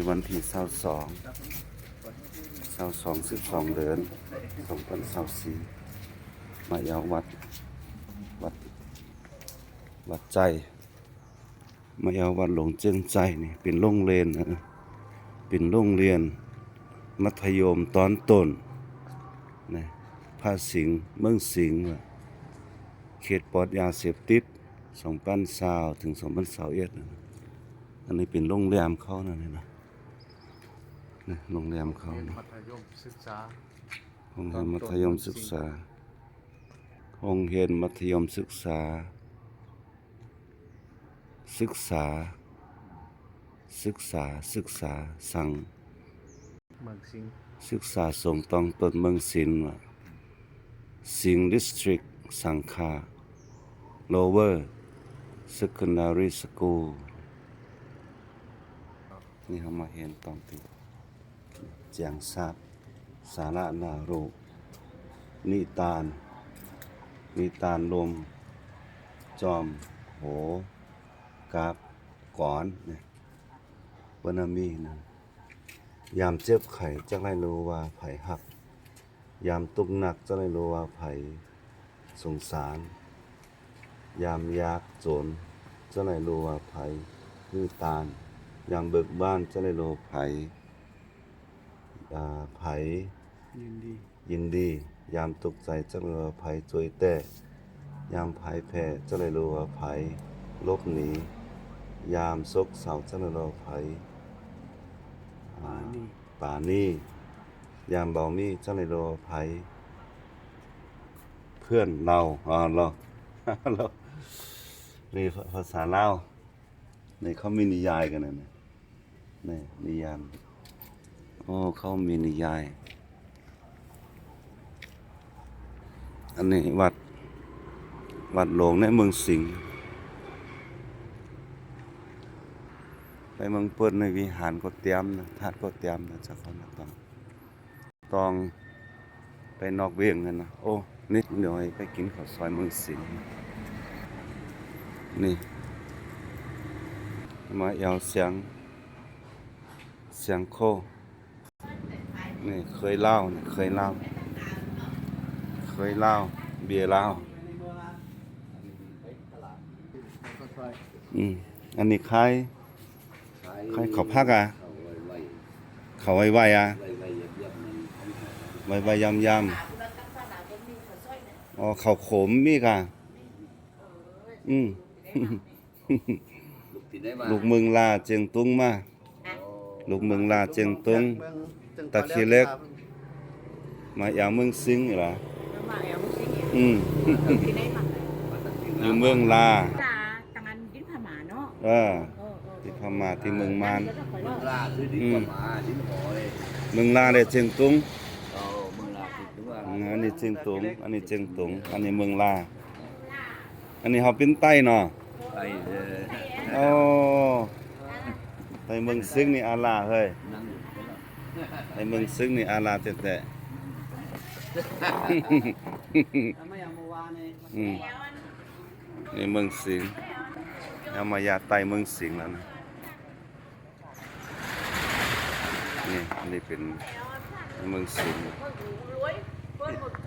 ວັນທີຊາວສອງ ຊາວສອງ ສິບສອງເດືອນ ສອງພັນຊາວສີ່ ມາແອວວັດ ວັດ ວັດໃຈ ມາແອວວັດຫຼວງເຈີງໃຈນີ້ ເປັນໂຮງຮຽນ ເປັນໂຮງຮຽນມັດທະຍົມຕອນຕົ້ນນະ ພະສິງ ເມືອງສິງ ເຂດປອດຢາເສບຕິດ ສອງພັນຊາວ ເຖິງ ສອງພັນຊາວເອັດ ອັນນີ້ເປັນໂຮງແຮມເຂົານັ້ນນະ ໂຮງແຮມເຂົາ ໂຮງຮຽນມັດທະຍົມສຶກສາ ໂຮງຮຽນມັດທະຍົມສຶກສາ ໂຮງຮຽນມັດທະຍົມສຶກສາ ສຶກສາ ສຶກສາ ສຶກສາສັງ ເມືອງສິງ ສຶກສາສົງຕອນຕົ້ນເມືອງສິງ ສິງ District ສັງຂາ Lower Secondary School ນີ້ເຮົາມາຮຽນຕອນທີ່ ຈຽງຊາດ ສາລະນາໂຣ ນິທານ ນິທານລົມ ຈອມໂຫ ກາບກອນ ເພິ່ນນະມີນະ ຍາມເຈັບໄຂ້ ຈັກໄດ້ຮູ້ວ່າໃຜຮັກ ຍາມທຸກໜັກ ຈະໄດ້ຮູ້ວ່າໃຜສົງສານ ຍາມຍາກຈົນ ຈະໄດ້ຮູ້ວ່າໃຜມີທານ ຍາມເບີກບານ ຈະໄດ້ຮູ້ວ່າໃຜ ອາ ໃຜ ຍິນດີ ຍິນດີ ຍາມຕົກໃຈ ຈະໄດ້ຮູ້ວ່າໃຜ ຈ່ວຍແຕ້ ຍາມພ່າຍແພ້ ຈະໄດ້ຮູ້ວ່າໃຜ ຫຼົບໜີ ຍາມໂສກເສົ້າ ຈະໄດ້ຮູ້ວ່າໃຜ ອາ ປານີ ປານີ ຍາມເບົາມີ ຈະໄດ້ຮູ້ວ່າໃຜ ເພື່ອນເຮົາ ອາ ເນາະ ນີ້ພາສາລາວ ນີ້ເຂົາມີນິຍາຍກັນນະ ນີ້ນິຍາຍ ໂອ້ ເຂົາມີນິຍາຍ ອັນນີ້ວັດ ວັດຫຼວງໃນເມືອງສິງ ໄປເມືອງເປີດໃນວິຫານກໍຕຽມນະ ທາດກໍຕຽມນະ ຈາກເຂົານະ ຕ້ອງ ຕ້ອງໄປນອກວຽງຫັ້ນນະ ໂອ້ ນິດໜ້ອຍໄປກິນເຂົ້າຊອຍເມືອງສິງ ນີ້ ມາແອວຊຽງ ຊຽງໂຄ ນີ້ເຂີຍລາວ ນີ້ເຂີຍລາວ ເຂີຍລາວ ເບຍລາວ ອືມ ອັນນີ້ຂາຍ ຂາຍເຂົ້າຜັກອະ ເຂົ້າໄວໆອະ ໄວໆຢຳໆ ອໍ ເຂົ້າຂົມມີກະ ອືມ ລູກເມືອງລາ ຈຽງຕຸງມາ ລູກເມືອງລາ ຈຽງຕຸງ ຕາຂີ້ເຫຼັກ ມາແອວເມືອງສິງນີ້ລະ ມາແອວເມືອງສິງ ອືມ ຢູ່ເມືອງລາ ລາ ທາງອັນດິນພະມ້າເນາະ ເອີ ເອີ ເອີ ຕິດພະມ້າ ຕິດເມືອງມານ ເມືອງລາຄືດິນພະມ້າ ອືມ ດິນຫໍເດ້ ເມືອງລາແລະຈຽງຕຸງ ເອີ ເມືອງລາ ອືມ ອັນນີ້ຈຽງຕຸງ ອັນນີ້ຈຽງຕຸງ ອັນນີ້ເມືອງລາ ອັນນີ້ເຮົາເປັນໄຕເນາະ ໄຕເດີ ໂອ້ ໄຕເມືອງສິງນີ້ອາລາເຮີ້ຍ ໄຕເມືອງສິງນີ້ອາລາແທ້ໆ ອືມ ນີ້ເມືອງສິງ ເຮົາມາຢາດໄຕເມືອງສິງແລ້ວນະ ນີ້ ອັນນີ້ເປັນເມືອງສິງ ອ